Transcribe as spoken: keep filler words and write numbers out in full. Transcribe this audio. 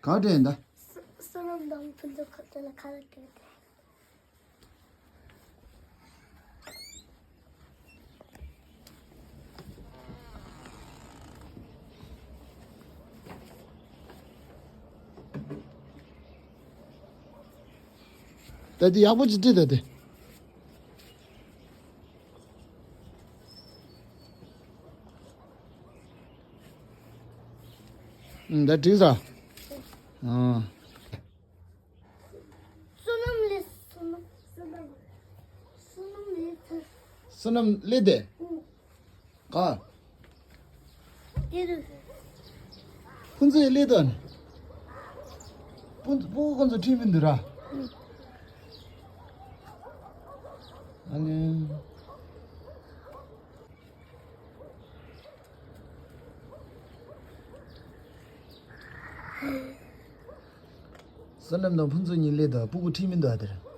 ག་འདྲ་ཡིན་ད། བསོད་ནམས་དང་ཕུན་ཚོགས་ཁ་ཐུག་ལ་ཁ་ལག་སྟེར་ཏེ། ད་དེ་ཡག་པོ་ཅིག་བྲིས་ད་དེ། ད་འགྲིག་ས། ཨང་། བསོད་ནམས་ལས། བསོད་ནམས། བསོད་ནམས། བསོད་ནམས་ལས་ཐར། བསོད་ནམས་ལས་དེ། ཨང་། ག་དེ་རུ། ཕུན་ཚོགས་ལས་དོན། ཕུན། ཕྲུ་གུ་ཁོང་ཚོ་ཁྲིད་མི་འདུག་ར། ཨང་། ཨ་ནི། བསོད་ནམས་དང་ཕུན་ཚོགས་གཉིས་སླེབས་དང་སྤུ་གུ་ཁྲིད་མི་འདུག་ཨ་དེར།